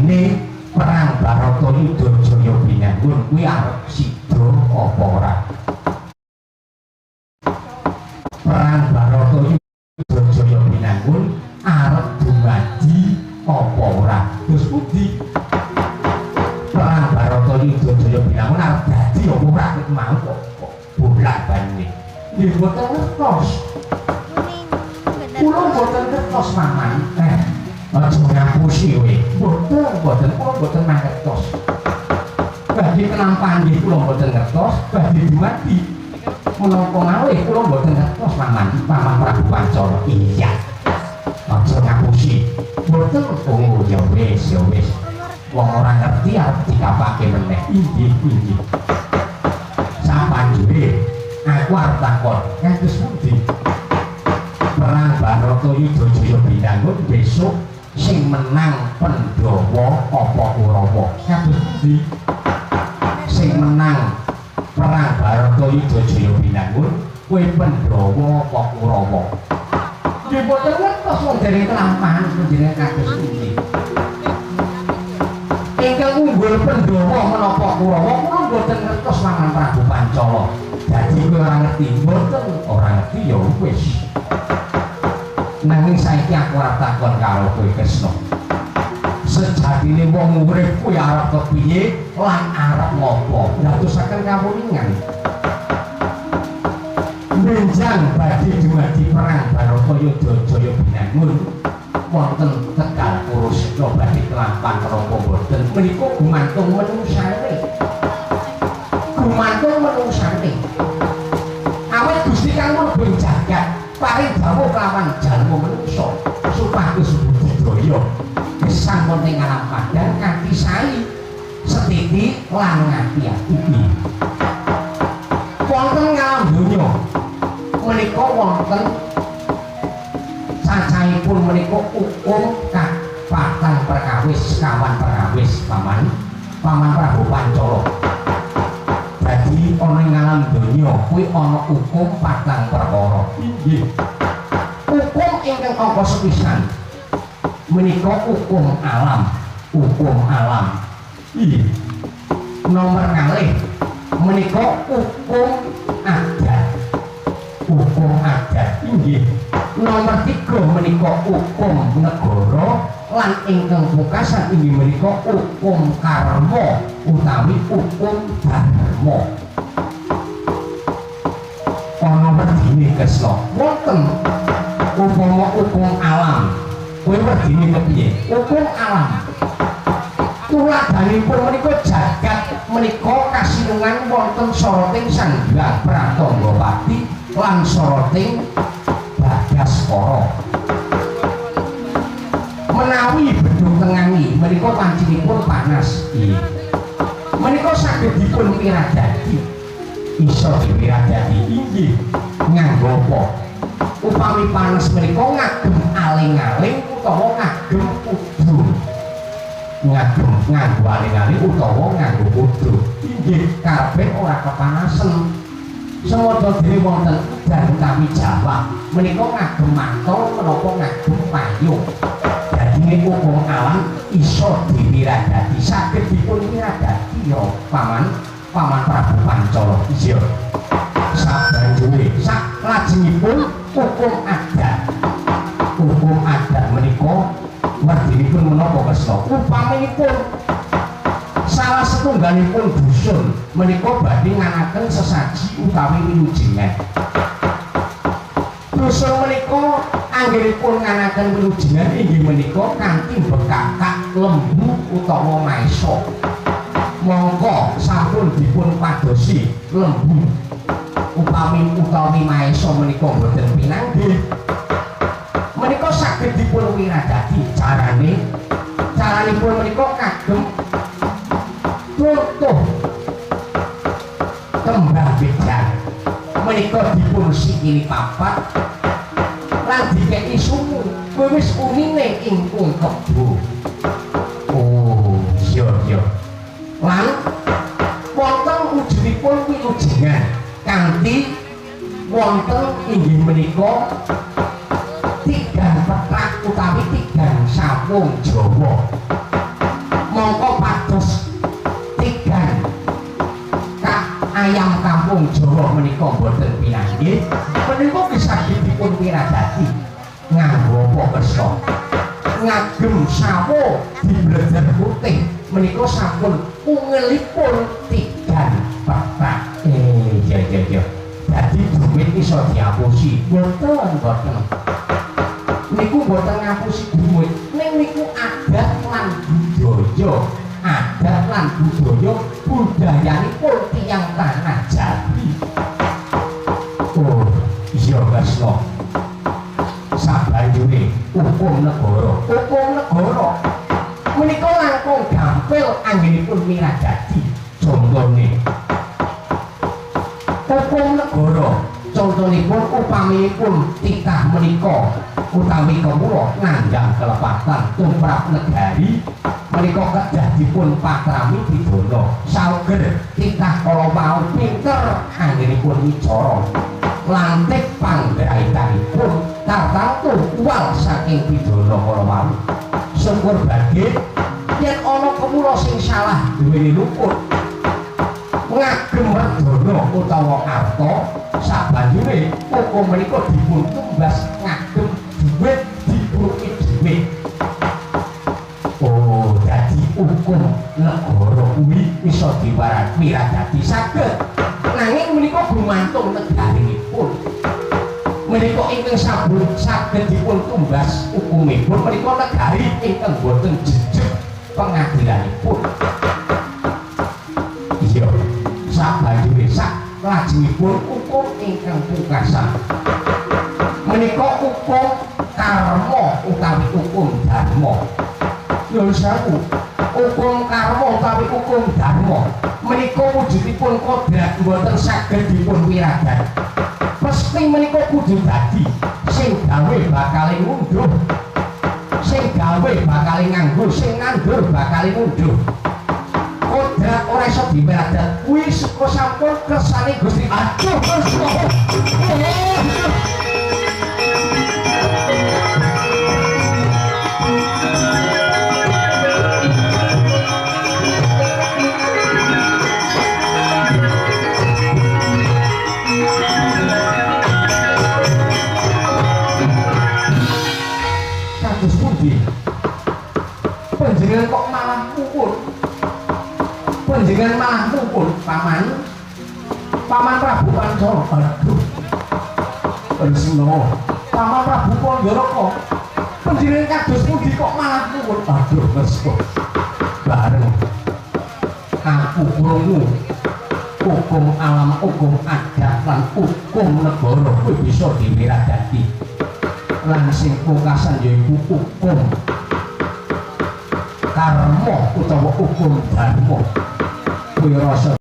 Sejatine perang Baratayuda Jaya Binangun kuwi arep sida apa ora? Perang Baratayuda Jaya Binangun arep dumadi apa ora? Terus pundi? Perang Baratayuda Jaya Binangun arep dadi apa ora kuwi mau kok bolak-balik. Nggih mboten ngertos. Kula mboten ngertos paman. Aja ngapusi kowe. Mboten, mboten kula mboten mangertos. Badhe kenampahan nggih kula mboten ngertos, badhe dumadi menapa malih kula mboten ngertos paman, Paman Prabu Pancala. Iya. Aja ngapusi. Mboten. Oh, ya wis, ya wis. Wong ora ngerti arep dikapake meneh. Inggih, inggih. Sabanjure aku arep takon, kados pundi? Perang Baratayuda Jaya Binangun besok sing menang Pandhawa apa Kurawa? Kados pundi? Sing menang perang Baratayuda Jaya Binangun kuwi Pandhawa apa Kurawa? Nggih mboten ngertos wong dereng kelampahan panjenengan kados pundi. Ingkang unggul Pandhawa menapa Kurawa kula mboten ngertos Paman Prabu Pancala. Dadi kowe ora ngerti, mboten ora ngerti ya wis. Nanging saiki aku arep takon karo kowe Kresna. Sejatine wong urip kuwi arep kepiye lan arep ngopo? Ndadosaken kawuningan. Benjang badhe dumadi perang Baratayuda Jaya Binangun wonten Tegal Kurusna badhe kelampan menapa mboten menika gumantung menungsane. Gumantung menungsane. Awit Gusti kang mlebu ing jagat paring dawuh kelawan jalma menungsa supados budidaya gesang wonten ing alam padang kanthi sae setiti lan ngati-ati. Wonten alam donya menika wonten cacahipun menika hukum kapatang perkawis sekawan perkawis Paman, Paman Prabu Pancala. Dadi ana ing alam donya kuwi ana hukum patang perkara. Inggih. Hukum ingkang angka sepisan menika hukum alam, hukum alam. Inggih. Nomor kalih menika hukum adat. Hukum adat. Inggih. Nomor 3 menika hukum negara lan ingkang pungkasan inggih menika hukum karma utawi hukum dharma. Ana wedine Kresna wonten upama hukum alam kowe wedine kepiye? Hukum alam tuladhanipun menika jagat menika kasinungan wonten soroting Sang Hyang Pratanggapati lan soroting Bagaskara. Menawi bedhug tengangi menika pancinipun panas. Nggih. Menika saged dipun wiradadi. Iso diwiradadi inggih nganggo apa? Upami panas menika ngagem aling-aling utawa ngagem kudu. Ngagem nganggo aling-aling utawa nganggo kudu. Inggih kabeh ora kepanasen. Semono dene wonten udan utawi Jawa menika ngagem mantel menapa ngagem payung. Dadine hukum alam iso diwiradadi, saged dipun wiradadi ya Paman, Paman Prabu Pancala. Iya. Sabanjure saklajengipun hukum adat. Hukum adat menika werdinipun menapa Kresna? Upaminipun salah setunggalipun dusun menika badhe nganaken sesaji utawi wilujengan. Dusun menika anggenipun nganaken wilujengan inggih menika kanthi bekakak lembu utawa maesa. Mongko sampun dipun padosi lembu upami utawi maesa menika boten pinanggih. Menika saged dipun wiradadi carane. Caranipun menika kagem tutuh kembang bejan menika dipun sikili papat lan dikeki sumu kuwi wis unine ingkung kebo. Oh iya iya. Lan wonten wujudipun wilujengan kanthi wonten inggih menika tigang petak utawi tigang sawung Jawa. Ayam kampung Jawa menika boten pinanggih, menika saged dipun wiradati nganggo apa kersa. Ngagem sawo dibleder putih menika sampun ungelipun tigan pethak. Iya iya iya. Dadi duit iso diapusi. Mboten, mboten. Niku mboten ngapusi duit, ning niku adat lan budaya. Adat lan budaya budayanipun tiyang tanah Jawi. Oh, iya Kresna. Sabanjure hukum negara, hukum negara menika langkung gampil anggenipun miradadi. Contone hukum negara, contonipun upamipun titah menika utawi kawula nandhang kelepatan tumrap negari menika kedah dipun patrami pidana sauger titah kala wau pinter anggenipun wicara lantik panggraitanipun tartantu uwal saking pidana kala wau. Syukur badhe yen ana kawula sing salah duweni luput ngagem werdana utawa arta, sabanjure hukum menika dipun tumbas ngagem duit dibruki duit. Oh, dadi hukum negara kuwi iso diwiradati saged, nanging menika gumantung negarinipun. Menika ingkang sabun saged dipun tumbas hukumipun menika negari ingkang boten jejeg pengadilanipun. Iya, sabanjure sak lajengipun hukum ingkang pungkasan menika hukum karma utawi hukum dharma. Nyuwun sewu, hukum karma utawi hukum dharma menika wujudipun kodrat mboten saged dipun wiradat. Pesti menika kudu dadi sing gawe bakale ngunduh, sing gawe bakale nganggo, sing nandur bakale ngunduh. Kodrat ora iso diwiradat kuwi saka sampun kersane Gusti. Aduh, Kresna. Kados pundi? Panjenengan kok malah mupun? Panjenengan malah mupun, Paman. Paman Prabu Pancala. Aduh. Kresna. Paman Prabu Pandaraka. Panjenengan kados pundi kok malah mupun? Aduh, Kresna. Bareng aku krungu hukum alam, hukum adat lan hukum negara kuwi bisa diwiradati. Lan sing pungkasan yaiku hukum karma utawa hukum dharma. Kuwi rasa